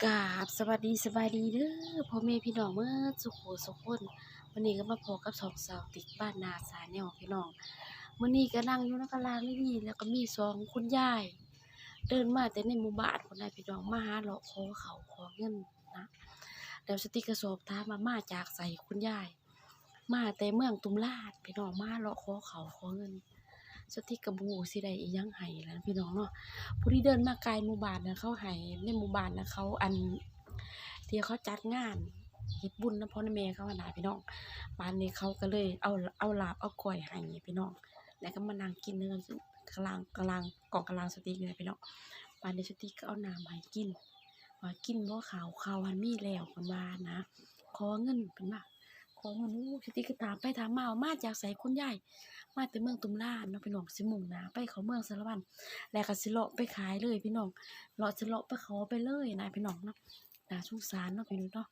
ກາບສະຫວັດດີສະບາຍດີເດີພໍ່ແມ່ພີ່ນ້ອງເໝິດສູ່ຜູ້ສູ່ຄົນ. ມື້ນີ້ກໍມາພໍ້ກັບຊ່ອງສາວຕິກບ້ານນາຊາແນວພີ່ນ້ອງ. ມື້ນີ້ກໍນັ່ງຢູ່ນຳກັນລາງນີ້ ແລ້ວກໍມີສອງຄຸນຍາຍ ເດີນມາແຕ່ໃນໝູ່ບ້ານພຸ້ນນະພີ່ນ້ອງ ມາຫາເລາະຂໍເຂົ້າຂໍເງິນນະ. ແລ້ວສະຕິກກໍສອບຖາມວ່າມາຈາກໃສຄຸນຍາຍ? ມາແຕ່ເມືອງຕຸມລານພີ່ນ້ອງ ມາເລາະຂໍເຂົ້າຂໍເງິນ. ສະຕິກກໍບໍ່ຮູ້ຊິໄດ້ອີ່ຫຍັງໃຫ້ລະພີ່ນ້ອງເນາະ. ຜູ້ທີ່ເດີນມາໃກ້ໝູ່ບ້ານນະ ເຂົາໃຫ້ໃນໝູ່ບ້ານນະ ເຂົາ ອັນ ທີ່ເຂົາຈັດງານເຮັດບຸນນຳພໍ່ນຳແມ່ເຂົາຫັ້ນນະພີ່ນ້ອງ. ບາດນີ້ເຂົາກໍເລີຍເອົາ ເອົາລາບເອົາກ້ອຍໃຫ້ພີ່ນ້ອງ ແລ້ວກໍມານັ່ງກິນເຮືອນກະລາງ ກະລາງ ກອງກະລາງສະຕິນີ້ແຫຼະພີ່ນ້ອງ. ບາດນີ້ສະຕິກໍເອົານ້ຳໃຫ້ກິນ ວ່າກິນບໍ່ເຂົ້າ ເຂົ້າຫັ້ນມີແລ້ວ ເພິ່ນວ່ານະ. ຂໍເງິນ ເພິ່ນວ່າຂໍເງິນ. ໂອ້ ສະຕິກໍຖາມໄປຖາມມາວ່າມາຈາກໃສຄຸນຍາຍ? ມາແຕ່ເມືອງຕຸມລານເນາະພີ່ນ້ອງ ຊິມຸ່ງໜ້າໄປເຂົ້າເມືອງສາລະວັນ ແລ້ວກໍຊິເລາະໄປຂາຍເລີຍພີ່ນ້ອງ ເລາະ ຊິເລາະໄປຂໍໄປເລີຍນະພີ່ນ້ອງເນາະ. ໜ້າສົງສານເນາະພີ່ນ້ອງເນາະ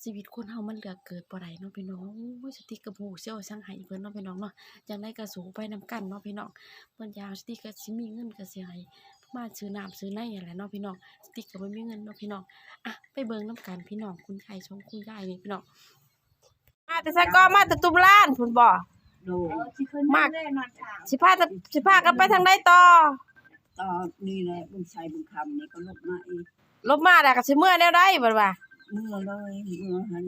ຊີວິດຄົນເຮົາມັນເລືອກເກີດບໍ່ໄດ້ເນາະພີ່ນ້ອງ. ໂອ້ຍ ສະຕິກໍບໍ່ຮູ້ຊິເອົາຫຍັງໃຫ້ເພິ່ນເນາະພີ່ນ້ອງເນາະ. ຈັ່ງໃດກໍສູ້ໄປນຳກັນເນາະພີ່ນ້ອງ ເພິ່ນຢາກ ສະຕິກໍຊິມີເງິນກໍຊິໃຫ້ ມາຊື້ນ້ຳຊື້ໃນຫັ້ນແຫຼະເນາະພີ່ນ້ອງ. ສະຕິກໍບໍ່ມີເງິນເນາະພີ່ນ້ອງ. ອ່ະ ໄປເບິ່ງນຳກັນພີ່ນ້ອງ ຄຸນຍາຍ ສອງຄຸນຍາຍນີ້ພີ່ນ້ອງ. ມາແຕ່ໃສກໍ? ມາແຕ່ຕຸມລານພຸ້ນບໍ່? ໂດຍ ມາ ຊິພາ ຊິພາກັນໄປທາງໃດຕໍ່? ຕໍ່ນີ້ແຫຼະ ບຸນໄຊບຸນຄຳນີ້ກໍລົບມາອີກ ລົບມາແລ້ວກໍຊິເມືອແນວໃດບັດວ່າ? ເມືອເລີຍ ເມືອຫັ້ນ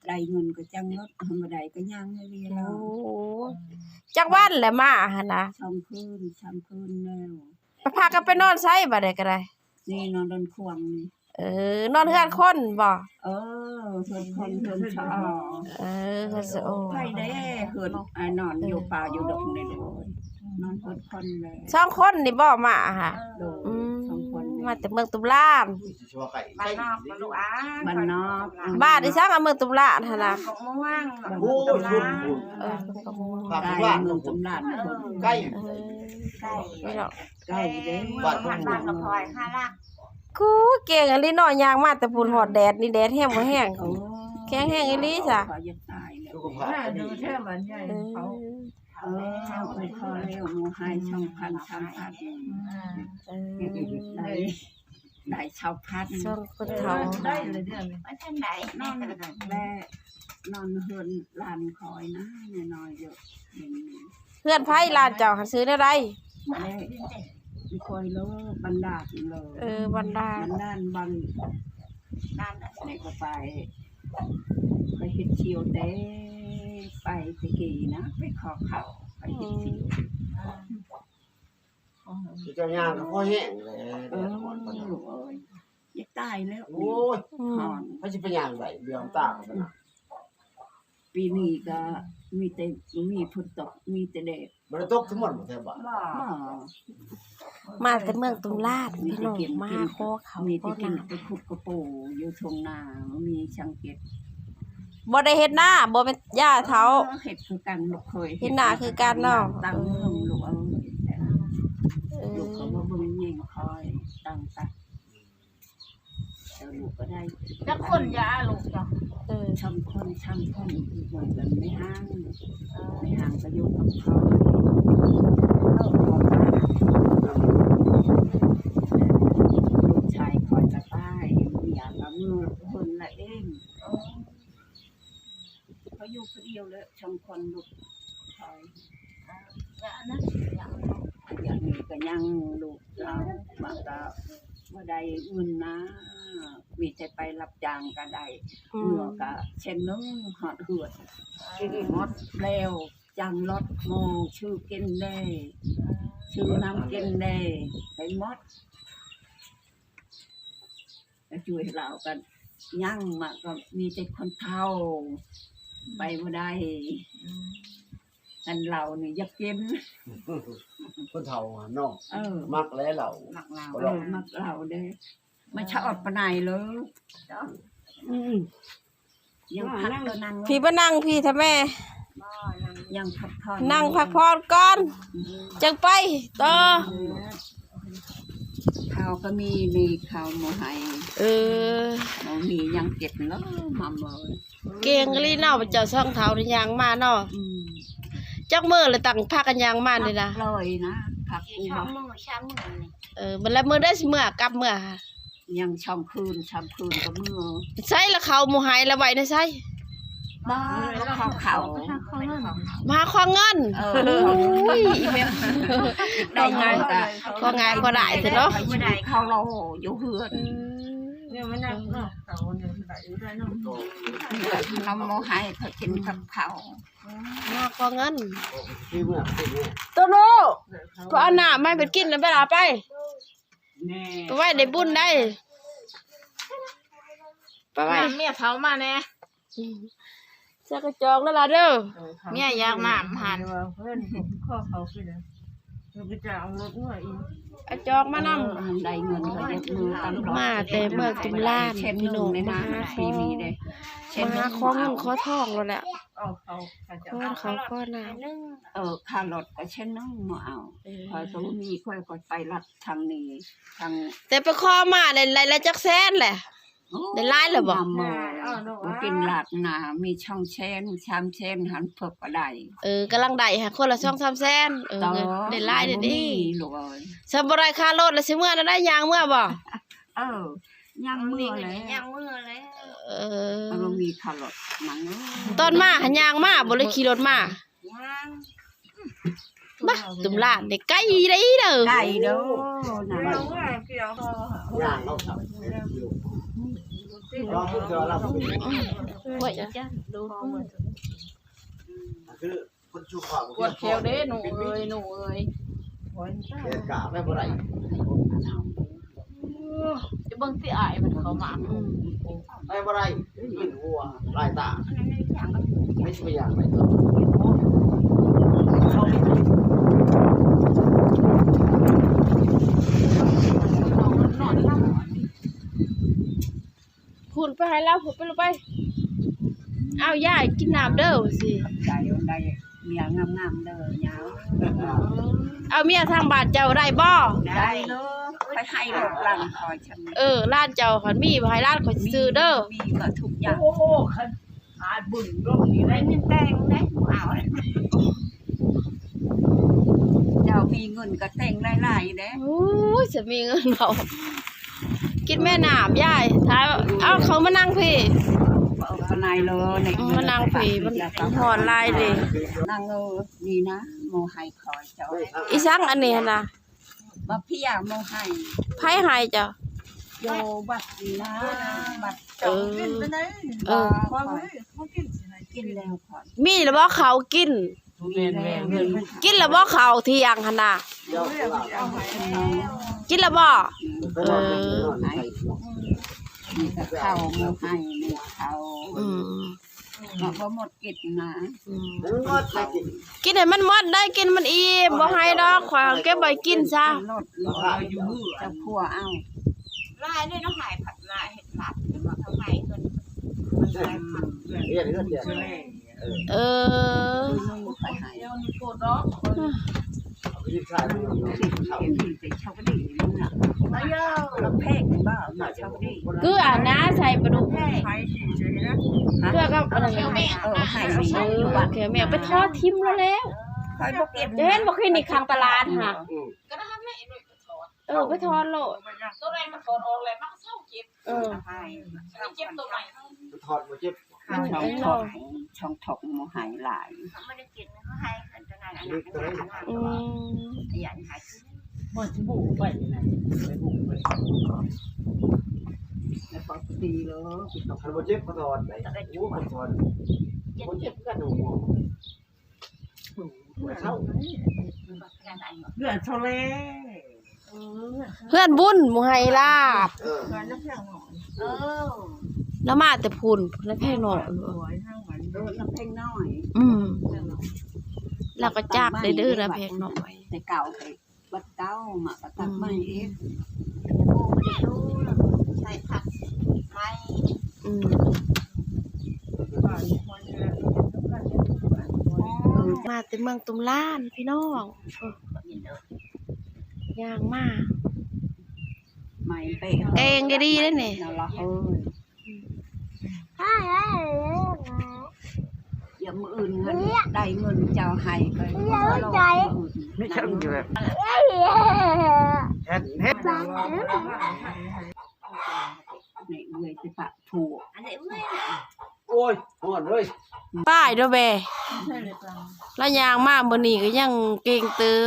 ໄດ້ເງິນກໍຈັ່ງລົດ ຄັນບໍ່ໄດ້ກໍຍ່າງເລີຍ. ໂອ້ ຈັກວັນແລ້ວມາຫັ້ນນະ? ສອງຄືນ ສາມຄືນແລ້ວ. ໄປພາກັນໄປນອນໃສບາດໃດກໍໄດ້? ນີ້ນອນດອນຂວາງນີ້. ເອີ ນອນເຮືອນຄົນບໍ່? ເອີ ເຮືອນຄົນ ເຮືອນຊະອໍ. ເອີ ເຮືອນຊະອໍ. ໃຜເດ້ ເຮືອນ ອ່າ ນອນຢູ່ປ່າຢູ່ດົງນີ້ໂດຍ ນອນເຮືອນຄົນແຫຼະ. ສອງຄົນນີ້ບໍ່ມາຫາ? ໂດຍ ອືມ ສອງຄົນ ມາແຕ່ເມືອງຕຸມລານ. ບ້ານນອກ ບ້ານນອກ ບ້ານນອກ. ບ້ານອີ່ສັງ? ເມືອງຕຸມລານຫັ້ນນະ. ໂອ້ຍ ພຸ້ນ ພຸ້ນ ເອີ ບ້ານນອກ ເມືອງຕຸມລານ ໃກ້ ເອີ ໃກ້ ໃກ້ເດ້ ບ້ານຂອງ ບ້ານຂອງຂ້ອຍຫ້າຫຼັກ. ກູເກັ່ງອີ່ຫຼີເນາະ ຍ່າງມາແຕ່ພຸ້ນຮອດແດດນີ້ ແດດແຮງບໍ່ແຮງ ໂອ້ ແຂງແຮງອີ່ຫຼີຊະ. ຂ້ອຍຢາກຕາຍແລ້ວ ສຸຂະພາບ ໜ້າດູແທ້ບາດໃຫຍ່ ເອີ ເຂົາ ເອີ ເອົາໄປຂໍແລ້ວ ໝູ່ໃຫ້ສອງພັນ ສາມພັນ ເອີ ໄດ້ ໄດ້ຊາວພັນ ຊ່ວງຄົນເຖົ້າ ເອີ ໄດ້ເລີຍເດືອນນີ້ ວ່າຈັ່ງໃດ ນອນແລະ ນອນເຮືອນຫຼານຂ້ອຍນະ ນ້ອຍໆຢູ່. ເຮືອນໃຜ? ຫຼານເຈົ້າຫັ້ນຊື່ແນວໃດ? ແມ່ນຂ້ອຍເລີຍ ບັນດາດເລີຍ. ເອີ ບັນດາດ ບັນດາດ ບັນ ນັ້ນແຫຼະ ແມ່ກໍໄປ ໄປເຮັດສ່ຽວແຕ່ ໄປແຕ່ກີ້ນະ ໄປຂໍເຂົ້າ ໄປເຮັດສ່ຽວ. ອືມ ເຈົ້າຍ່າງກໍພໍແຮງແຫຼະ ເອີ ແດດຮ້ອນປານນັ້ນ ລູກເອີຍ ຢາກຕາຍແລ້ວ. ໂອ້ຍ ອືມ ຮ້ອນ ໃຜຊິໄປຍ່າງໄດ້ ດຽວຕາຂະໜາດ. ປີນີ້ກໍມີແຕ່ ມີຝົນຕົກ ມີແຕ່ແດດ ບໍ່ໄດ້ຕົກທັງໝົດບໍ່ແຖວບ້ານ? ບໍ່ ມາແຕ່ເມືອງຕຸມລາດ ພີ່ນ້ອງ ມາຫາຂໍເຂົ້າ ມີແຕ່ກິນ ຂໍນ້ຳ ແຕ່ຂຸດກະປູຢູ່ທົ່ງນາ ບໍ່ມີຫຍັງເກັບ. ບໍ່ໄດ້ເຮັດນາ ບໍ່ແມ່ນຍ່າເຖົ້າ? ເຮັດຄືກັນ ລູກເຂີຍ ເຮັດນາຄືກັນເນາະ ຕ່າງເມືອງ ເອີ ລູກເອີຍ. ເອີ ລູກກໍບໍ່ເບິ່ງແຍງຂ້ອຍ ຕ່າງກັນ. ເຈົ້າລູກກໍໄດ້ ຈັກຄົນຢາລູກເຈົ້າ? ເອີ ສອງຄົນ ສາມຄົນ ຢູ່ກັນແມ່ຫ້າງ ແມ່ຫ້າງກໍຢູ່ກັບຂ້ອຍ ລູກຊາຍຂ້ອຍກໍຕາຍ ເມຍກໍເມືອຄົນລະເອງ. ເຂົາຢູ່ຜູ້ດຽວແຫຼະ ສອງຄົນລູກຊາຍ. ອັນນີ້ກໍຍັງລູກລາວ ມັນກໍບໍ່ໄດ້ເງິນນາ ມີແຕ່ໄປຮັບຈ້າງກໍໄດ້ ອືມ ເມື່ອກໍເຊັ່ນໜຶ່ງຮອດເຮືອນ ໝົດແລ້ວ ຈ້າງລົດໂມ ຊື້ກິນແດ່ ຊື້ນ້ຳກິນແດ່ ໄປໝົດ. ແລ້ວຊ່ວຍລາວກັນຍັງມາກໍມີແຕ່ຄົນເຖົ້າ ໄປບໍ່ໄດ້ ອືມ ອັນເຫຼົ້ານີ້ຢາກກິນ ຄົນເຖົ້າຫັ້ນເນາະ ເອີ ມັກແຫຼະເຫຼົ້າ ມັກເຫຼົ້າ ເອີ ມັກເຫຼົ້າເດ້ ມັນສະອອດປານໃດເລີຍ. ອືມ ຍັງພັກ ພີ່ມານັ່ງພີ້ແທ້ແມ່ ຍັງພັກຜ່ອນ ນັ່ງພັກຜ່ອນກ່ອນ ອືມ ຈັ່ງໄປຕໍ່. ເຂົາກໍມີ ມີເຂົາມາໃຫ້ ເອີ ບໍ່ມີຫຍັງເກັບເນາະ ມາເມີ ເກັ່ງອີ່ຫຼີເນາະ ເຈົ້າສອງເຖົ້ານີ້ຍ່າງມາເນາະ ອືມ ຈັກມື້ລະຕັ້ງພາກັນຍ່າງມານີ້ນະ ພັກເລີຍນະ ພັກອີກ ສອງມື້ ສາມມື້ນີ້ ເອີ ບັດລະມື້ໃດຊິເມືອ ກັບເມືອຫາ? ຍັງສອງຄືນສາມຄືນກໍເມືອ. ໃສລະເຂົາໝູ່ໄຮ່ລະໄວ້ໃນໃສ? ບໍ່ ເຂົາ ເຂົາ ມາຫາຂໍເງິນ. ເອີ ໂອ້ຍ ແມ່ ຂໍງ່າຍ ຂໍງ່າຍຂໍຫຼາຍແທ້ເນາະ. ເຂົາລໍຢູ່ເຮືອນ. ອືມ ເຂົາໝູ່ໄຮ່ເຂົາກິນກັບເຂົາ ມາຂໍເງິນ. ໂຕໂນ້ ກໍເອົານ້ຳມາໃຫ້ເພິ່ນກິນແລ້ວໄປລະໄປ. ໄປໄວ້ໄດ້ບຸນໄດ໋ ໄປໄວ້. ເມຍເຖົ້າມາແດ່ ອືມ ໃສ່ກະຈອກແລ້ວລະເດີ ເມຍຢາກນ້ຳຫັ້ນ. ກະຈອກມານຳ ໄດ້ເງິນກໍຍົກມືຕັ້ງ ມາແຕ່ເມືອງຕຸມລານ ພີ່ນ້ອງ ມາຫາຂໍ ມາຫາຂໍເງິນຂໍທອງແລ້ວແຫຼະ ຂໍເງິນຂໍທອງ ຂໍນ້ຳ. ເອີ ຄ່າລົດກໍເຊັ່ນນັ້ນ ບໍ່ເອົາ ຂ້ອຍກໍບໍ່ມີ ຂ້ອຍກໍໄປລັດ ທາງນີ້ ທາງ ແຕ່ໄປຂໍມາໄດ້ ໄດ້ລະຈັກແສນແຫຼະ? ໂອ້ ໄດ້ຫຼາຍແລ້ວບໍ່? ບໍ່ເປັນລາດນາ ມີສອງແສນ ສາມແສນຫັ້ນເພິ່ນກໍໄດ້. ເອີ ກຳລັງໄດ້ຫັ້ນ ຄົນລະສອງສາມແສນ. ເອີ ໄດ້ຫຼາຍເດ້ ບໍ່ມີລູກເອີຍ. ຊະບໍ່ໄດ້ຄ່າລົດລະຊິເມືອແນວໃດ ຍ່າງເມືອບໍ່? ເອີ ຍ່າງເມືອແຫຼະ ຍ່າງເມືອແຫຼະ. ເອີ ບໍ່ມີຄ່າລົດນາງເອີຍ. ຕອນມາຫັ້ນຍ່າງມາບໍ່ ຫຼືຂີ່ລົດມາ? ຍ່າງ. ບາ ຕຸມລານນີ້ໄກໄດ໋ເດີ ໄກເດີ ຍ່າງເອົາເຂົາ ໂອ້ຍ ປວດແຂ້ວເດ້ ໜູເອີຍ ໜູເອີຍ. ເຮັດກາບໄປບໍ່ໄດ້ ຈະເບິ່ງຕິອ້າຍມັນເຂົ້າມາ. ອືມ ໄປບໍ່ໄດ້ ກິນຫົວລາຍຕາ ໄປຊິໄປຢ່າງໄປຕົວະ. ພຸ້ນໄປໃຫ້ລາວ ພຸ້ນໄປລູກໄປ. ອ້າວ ຍາຍກິນນ້ຳເດີ ຊິ ຂອບໃຈ ໄດ້ເມຍງາມໆເດີຍາຍ. ເອົາເມຍທາງບ້ານເຈົ້າໄດ້ບໍ່? ໄດ້ເດີ ຂ້ອຍໃຫ້ລູກຫຼານຂ້ອຍ. ເອີ ຫຼານເຈົ້າຄັນມີ ໃຫ້ຫຼານຂ້ອຍຊື້ເດີ ມີໝົດທຸກຢ່າງ. ໂອ້ ຄັນ ອາ ເບິ່ງລົງນີ້ໄດ້ເງິນແຕ່ງເດ້ ເອົາ ເຈົ້າມີເງິນກໍແຕ່ງຫຼາຍໆເດ້. ໂອ້ຍ ຈະມີເງິນເວົ້າ ກິນແມ່ນ້ຳຍາຍ ຖ້າ ເອົາເຂົ້າມານັ່ງພີ້ ເອົາປານໃດເລີຍ ມານັ່ງພີ້ ມັນຮ້ອນຫຼາຍເດ້. ນັ່ງເອີ ນີ້ນະ ໝູ່ໄຮ່ຄອຍເຈົ້າ. ອີສັງອັນນີ້ຫັ້ນນະ? ບັກເພຍໝູ່ໄຮ່. ໃຜໃຫ້ເຈົ້າ? ຢູ່ວັດນີ້ນະ ວັດ. ເອີ ເອີ ກິນແລ້ວ ມີແລ້ວບໍ່ເຂົ້າກິນ? ແມ່ນໆ ກິນແລ້ວບໍ່ເຂົ້າທ່ຽງຫັ້ນນະ? ກິນແລ້ວບໍ່? ເອີ ມີແຕ່ເຂົ້າໝູ່ໄຮ່ ມີເຂົ້າ. ອືມ ບໍ່ໝົດກິນນະ. ອືມ ກິນໃຫ້ມັນໝົດໄດ໋ ກິນມັນອີ່ມ ບໍ່ໃຫ້ດອກ ຂ້ອຍເກັບໄວ້ກິນຊະ. ເຈົ້າຄົວເອົາຫຼາຍເດ້ ເຮົາໃຫ້ຜັດລາເຮັດລາບ ເຮັດເຮືອນ ເຮືອນ. ເອີ ເກືອນະ ໃສ່ປາດຸກ ເກືອກັບອັນນັ້ນນະ. ເອີ ໃຫ້ ເອີ ແຂວແມວໄປຖອນຖິ້ມແລ້ວ ຂ້ອຍບໍ່ເກັບ ເຫັນບໍ່? ຄືນີ້ຂ້າງຕະຫຼາດຫະ ເອີ ໄປຖອນໂລດ ໂຕໃດມັນຖອນອອກແລ້ວມັນກໍເຊົາເຈັບ. ເອີ ເຈັບໂຕໃໝ່ ມັນຖອນບໍ່ເຈັບ. ມັນເຈັບ ຊ່ອງຖອກໝູ່ໄຮ່ຫຼາຍ. ອືມ ບໍ່ຊິບຸໄປນະ ໄປບຸໄປ ແລ້ວກໍດີເລີຍ ຄັນບໍ່ເຈັບກໍຖອນໄດ້. ໂອ້ ມັນຖອນບໍ່ເຈັບຄືກັນ. ເຮືອນເຊົາແລ ເຮືອນບຸນໝູ່ໄຮ່ລາບ. ເອີ ລາວມາແຕ່ພຸ້ນ ລາວແພງນ້ອຍ ເອີ ລາວແພງນ້ອຍ. ອືມ ລາວກໍຈາກໄດ້ເດີ ລາວແພງນ້ອຍ ແຕ່ເກົ່າ ບັດເກົ່າມາກໍຕັດໃໝ່ອີກ. ໃສ່ຜັກໃໝ່. ອືມ ມາແຕ່ເມືອງຕຸມລານ ພີ່ນ້ອງ ເອີ ຍ່າງມາ ແກງກໍດີເດ້ນີ້. ດຽວມື້ອື່ນເງິນ ໄດ້ເງິນເຈົ້າໃຫ້ໄປ ມີເຊິ່ງຢູ່ແລ້ວ ເຮັດ ເຮັດ. ນີ້ເອື້ອຍແຕ່ປະໂທ ອັນນີ້ເອື້ອຍ ໂອ້ຍ ຮ້ອນເອີຍ ຕາຍເດີ້ແບ. ລາວຍ່າງມາມື້ນີ້ກໍຍັງເກັ່ງເຕີບ.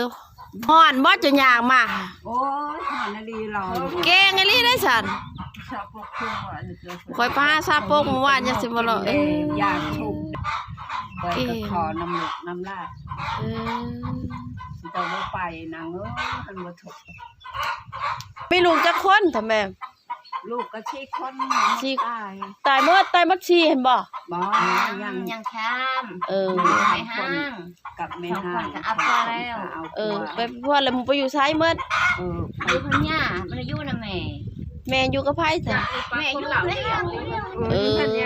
ຮ້ອນບໍ່ ເຈົ້າຍ່າງມາ? ໂອ້ຍ ຮ້ອນອີ່ຫຼີລາວ ເກັ່ງອີ່ຫຼີເດ້ຊັ້ນ. ຂ້ອຍໄປຫາຊາປົກມື້ວານ ຍັງຊິມາເລາະ ເອີ ຢ້ານທຸກ ຂ້ອຍກໍຂໍນຳລູກນຳຫຼານ ເອີ ຊິເຈົ້າບໍ່ໄປນາງເອີຍ ຄັນບໍ່ທຸກ. ມີລູກຈັກຄົນ ທ່ານແມ່? ລູກກໍສີ່ຄົນ ສີ່ ຕາຍ ຕາຍໝົດ ຕາຍໝົດສີ່ ເຫັນບໍ່? ບໍ່ ຍັງ ຍັງຊາມ ເອີ ແມ່ນຫາງ ກັບແມ່ນຫາງ ສອງຄົນກໍເອົາຜົວແລ້ວ ເອີ ໄປຜົວແລ້ວ ໄປຢູ່ໃສໝົດ? ເອີ ຢູ່ພັນຍາ ບໍ່ໄດ້ຢູ່ນຳແມ່. ແມ່ຢູ່ກັບໃຜຊະ? ແມ່ຢູ່ກັບແມ່ ເອີ ຢູ່ພັນຍ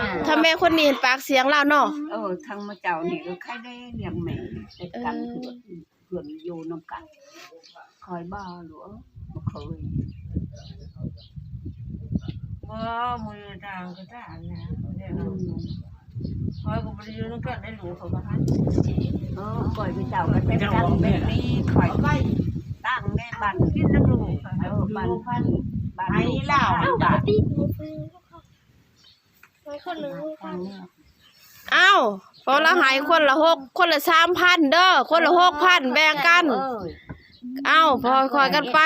າ ຖ້າແມ່ຄົນນີ້ເຫັນປາກສຽງລາວເນາະ ເອີ ທັງໝູ່ເຈົ້ານີ້ກໍໃຄ່ໄດ້ລ້ຽງແມ່ ຕິດກັນ ເອີ ເພື່ອນຢູ່ນຳກັນ ຂ້ອຍບໍ່ຮູ້ ບໍ່ເຄີຍ ບໍ່ ມື້ຕ່າງກໍຕ່າງນະ ອືມ ຂ້ອຍກໍບໍ່ໄດ້ຢູ່ນຳກັນ ໄດ້ຮູ້ເຂົາກໍຫັນ ເອີ ຂ້ອຍມີເຈົ້າກໍເປັນກັນ ເປັນນີ້ ຂ້ອຍໄປຕ່າງແມ່ບ້ານ ກິນນຳລູກ ເອີ ບ້ານພັນ ບ້ານ ໃຫ້ລາວ ບ້ານ ເອົ້າ ພໍລະໃຫ້ຄົນລະຫົກ ຄົນລະສາມພັນເດີ້ ຄົນລະຫົກພັນ ແບ່ງກັນ ເອົ້າ ພໍຄ່ອຍກັນໄປ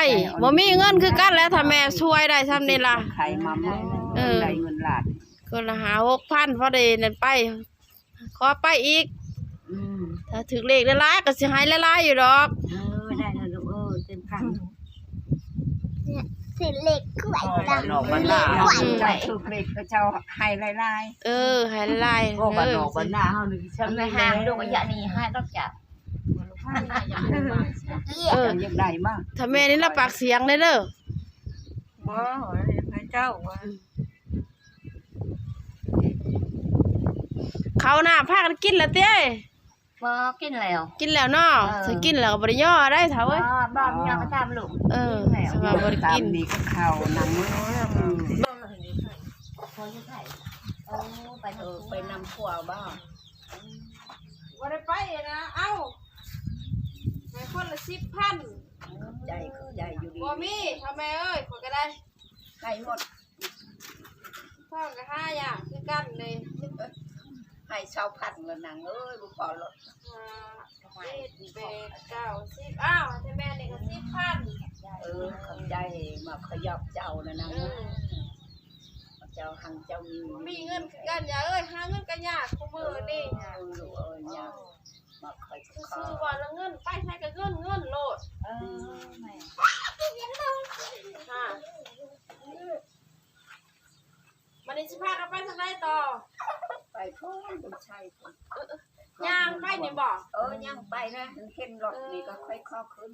ບໍ່ມີເງິນຄືກັນແຫຼະ ຖ້າແມ່ຊ່ວຍໄດ້ຊ່ຳນີ້ລະ ໄຂມາເອີ ໄດ້ເງິນລ້ານ ຄົນລະຫ້າຫົກພັນ ພໍໄດ້ນັ້ນໄປ ຂໍໄປອີກ ອືມ ຖ້າຖືກເລກຫຼາຍໆ ກໍຊິໃຫ້ຫຼາຍໆຢູ່ດອກ ເອີ ໄດ້ແລ້ວລູກເອີຍ ເຕັມຄັນ ຖືກເລກກວຍ ເຈົ້າຖືກເລກ ເຂົາເຈົ້າໃຫ້ຫຼາຍໆ ເອີ ໃຫ້ຫຼາຍໆ ເອີ ບ້ານນອກບ້ານນາເຮົານີ້ຊ່ຳນີ້ແຫຼະ ລູກອາຍະນີ້ໃຫ້ດອກຈ້າ ເອີ ຢາກໄດ້ບໍ່ ຖ້າແມ່ນີ້ລະປາກສຽງເດີ້ ບໍ່ ໃຫ້ເຈົ້າ ເຂົ້ານະ ພາກັນກິນລະຕິ? ບໍ່ ກິນແລ້ວ ກິນແລ້ວເນາະ ເອີ ຊິກິນແລ້ວກໍບໍ່ໄດ້ຍໍໄດ້ເຖົ້າເອີຍ ບໍ່ ບໍ່ ບໍ່ ບໍ່ຕາມລູກ ເອີ ຊິວ່າບໍ່ໄດ້ກິນ ນີ້ກໍເຂົ້ານຳ ເອີ ໄປນຳຜົວບໍ່? ບໍ່ໄດ້ໄປນະ ເອົ້າ ໃຫ້ຄົນລະສິບພັນ ຂອບໃຈ ຂອບໃຈຢູ່ດີ ບໍ່ມີ ພໍ່ແມ່ເອີຍ ຂ້ອຍກໍໄດ້ ໃຫ້ໝົດ ພໍ່ກໍຫາຍາກຄືກັນເດ້ ໃຫ້ຊາວພັນລະນາງເອີຍ ບໍ່ພໍລອດ ຫ້າ ເຈັດ ແປດ ເກົ້າ ສິບ ອ້າວ ໃຫ້ແມ່ນີ້ກໍສິບພັນ ເອີ ຂອບໃຈ ມາຂະຫຍອບເຈົ້ານະນາງ ເອີ ເຈົ້າຮັ່ງເຈົ້າມີ ມີເງິນຄືກັນ ຍາເອີຍ ຫາເງິນກໍຍາກຄູ່ມື້ນີ້ ເອີ ລູກເອີຍ ຍາກ ມາຄອຍ ຊື່ໆ ວ່າລະເງິນ ໄປໃສກໍເງິນ ເງິນໂລດ ເອີ ແມ່ນ ບາດນີ້ຊິພາກັນໄປທາງໃດຕໍ່? ໄປພຸ້ນ ບຸນໄຊພຸ້ນ ເອີ ເອີ ຍ່າງໄປນີ້ບໍ? ເອີ ຍ່າງໄປນະ ເຫັນລົດນີ້ກໍຄ່ອຍຂໍຂຶ້ນ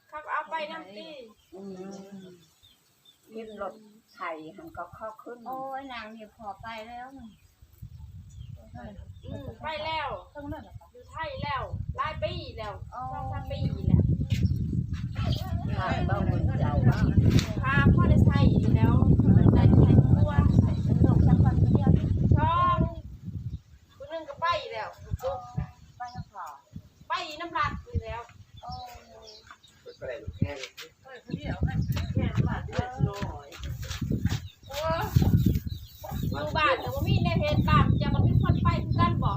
ເຂົາກໍເອົາໄປນຳຕິ? ອືມ ເຫັນລົດໄຖຫັ້ນກໍຂໍຂຶ້ນ ໂອ້ຍ ນາງນີ້ພໍໄປແລ້ວ ອືມ ໄປແລ້ວ ຢູ່ໄທແລ້ວ ຫຼາຍປີແລ້ວ ສອງສາມປີແລ້ວ ພາພໍ່ໄດ້ໃຊ້ແລ້ວ ໄດ້ໃຊ້ຄົວ ສອງ ຜູ້ໜຶ່ງກໍໄປແລ້ວ ໄປນຳພໍ່ ໄປນຳລັດນີ້ແລ້ວ ໂອ້ ຢູ່ບ້ານກໍບໍ່ມີແນວເຮັດ ບ້ານເຈົ້າກໍມີຄົນໄປຄືກັນບໍ? ບໍ່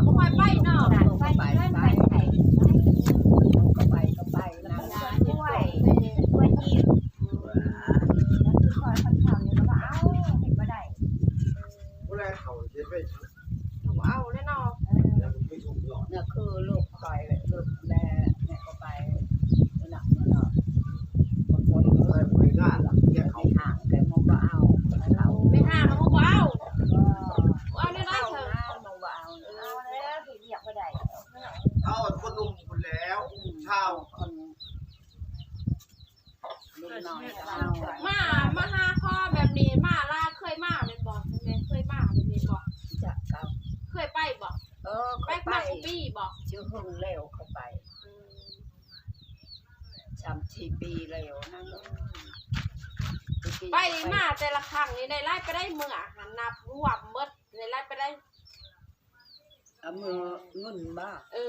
ບໍ່ຄ່ອຍໄປເນາະ ໄປ ໄປ ໄປ ໄປ ໄປ ກໍໄປ ກໍໄປນຳ ຊ່ວຍ ຊ່ວຍກິນ ຄືຂ້ອຍ ຄັນເຂົານີ້ກໍບໍ່ເອົາ ເຮັດບໍ່ໄດ້ ບໍ່ໄດ້ເຂົາເຮັດໄວ້ ເອົາແລ້ວເນາະ ເອີ ນັ້ນຄືລູກຂ້ອຍແຫຼະ ລູກແລະແມ່ກໍໄປ ເນາະ ເນາະ ບາງຄົນເອີຍ ໄປງານລະ ເຮັດເຂົາ ໄປຫ້າງກໍບໍ່ເອົາ ໄປຫ້າງກໍບໍ່ເອົາ ບໍ່ເອົາແນວໃດເທື່ອ ບໍ່ເອົາ ເອີ ເອົາແລ້ວ ເຮັດວຽກບໍ່ໄດ້ ເອົາຄົນໜຸ່ມພຸ້ນແລ້ວ ຊາວ ມາ ມາຫາຂໍແບບນີ້ ມາລາວເຄີຍມາແມ່ນບໍ່? ແມ່ນເຄີຍມາແບບນີ້ບໍ່? ຈະເຂົ້າ ເຄີຍໄປບໍ່? ເອີ ໄປ ໄປມາຊຸປີບໍ່? ຈະເຫິງແລ້ວເຂົ້າໄປ ອືມ ສາມສີ່ປີແລ້ວນະ ໄປມາແຕ່ລະຄັ້ງນີ້ໄດ້ຫຼາຍປານໃດ? ເມື່ອຫັ້ນນັບລວມໝົດໄດ້ຫຼາຍປານໃດ? ເອົາເງິນບໍ່? ເອີ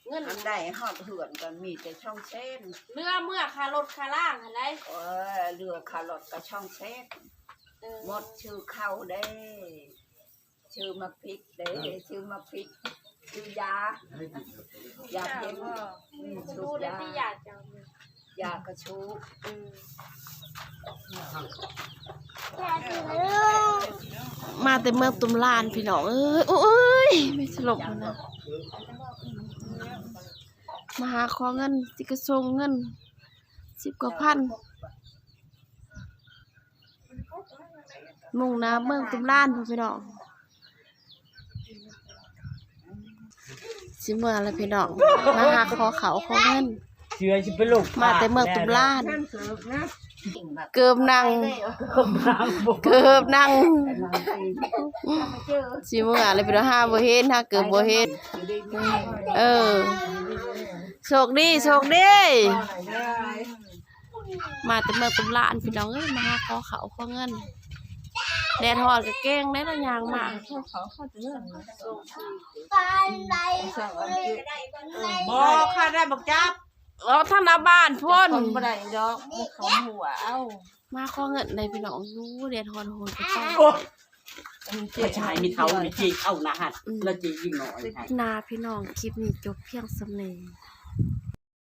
ເງິນ ອັນໃດຮອດເຮືອນກໍມີແຕ່ສອງແສນ ເຫຼືອເມືອຄ່າລົດຄ່າລາຫັ້ນໃດ໋. ເອີ ເຫຼືອຄ່າລົດກໍສອງແສນ ເອີ ໝົດຊື້ເຂົ້າເດ້ ຊື້ໝາກພິກເດ້ ຊື້ໝາກພິກ ຊື້ຢາ ຢາເພັນ ອືມ ສູບຢາ ຢາກະສູບ ອືມ ມາແຕ່ເມືອງຕຸມລານພີ່ນ້ອງເອີຍ. ໂອ້ຍ ແມ່ສະຫຼົບຫັ້ນນະ ມາຫາຂໍເງິນ ຊິກະສົ່ງເງິນສິບກວ່າພັນ ມຸ່ງໜ້າເມືອງຕຸມລານພຸ້ນພີ່ນ້ອງ. ຊິເມືອລະພີ່ນ້ອງ ມາຫາຂໍເຂົ້າຂໍເງິນ ເສືອຊິໄປລົງ ມາແຕ່ເມືອງຕຸມລານ ເກີບນັ່ງ ເກີບນັ່ງ ຊິເມືອລະພີ່ນ້ອງ ຫາບໍ່ເຫັນ ຫາເກີບບໍ່ເຫັນ. ເອີ ໂຊກດີ ໂຊກດີ. ມາແຕ່ເມືອງຕຸມລານພີ່ນ້ອງເອີຍ ມາຫາຂໍເຂົ້າຂໍເງິນ ແດດຮ້ອນກະເກັ່ງໄດ໋ ລະຍ່າງມາ ບໍ່ ຂ້າໄດ້ບັກຈັບ ອອກທາງໜ້າບ້ານພຸ້ນ ຄົນບໍ່ໄດ້ດອກ ເຂົາຫົວເອົາ ມາຂໍເງິນໄດ້ພີ່ນ້ອງ ຢູ່ແດດຮ້ອນໂຫຍກະໄປ ໂອ້ຍ ອັນນີ້ເຈ້ ຜູ້ຊາຍມີເຂົາ ມີເຈ້ເອົານະຫັ້ນ ອືມ ລະເຈ້ຍິງໜ້ອຍຫັ້ນນະພີ່ນ້ອງ. ຄລິບນີ້ຈົບພຽງສ່ຳນີ້.